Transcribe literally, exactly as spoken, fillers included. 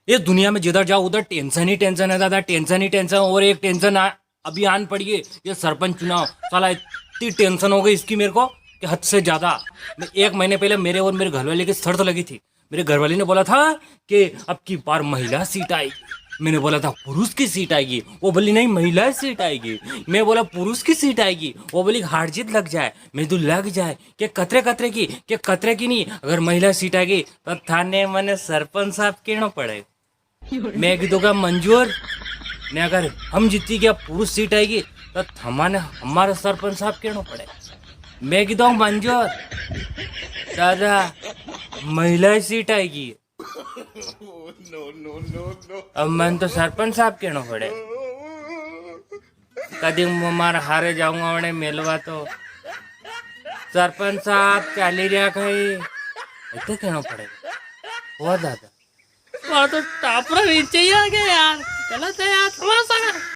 ये दुनिया में जिधर जाओ उधर टेंशन ही टेंशन है दादा, टेंशन ही टेंशन। और एक टेंशन आ, अभी आन पड़ी है, ये सरपंच चुनाव। साला इतनी टेंशन हो गई इसकी मेरे को कि हद से ज्यादा। मैं, एक महीने पहले मेरे और मेरे घरवाले की शर्त लगी थी। मेरे घरवाली ने बोला था कि अब की बार महिला सीट आएगी। मैंने बोला था पुरुष की सीट आएगी, वो बोली नहीं महिला सीट आएगी। मैं बोला पुरुष की सीट आएगी, वो बोली हार जीत लग जाए। मैं तो लग जाए कि कतरे कतरे की, कि कतरे की नहीं, अगर महिला सीट आएगी तो थाने मने सरपंच साहब कहना पड़ेगा। मैं कीधो का मंजूर ने, अगर हम जीती गया पुरुष सीट आएगी तो थमाने हमारे सरपंच साहब कहना पड़ेगा। मैं कीधो मंजूर दादा, महिला सीट आएगी। अब मन तो सरपंच साहब कहना पड़े। कदी मैं मार हारे जाऊंगा उन्हें मिलवा तो, सरपंच साहब चाली रहा कहीं, इतने कहना पड़ेगा। वो दादा, वो तो टापरा नीचे ही आ गया यार। गलत है यार, थोड़ा सा।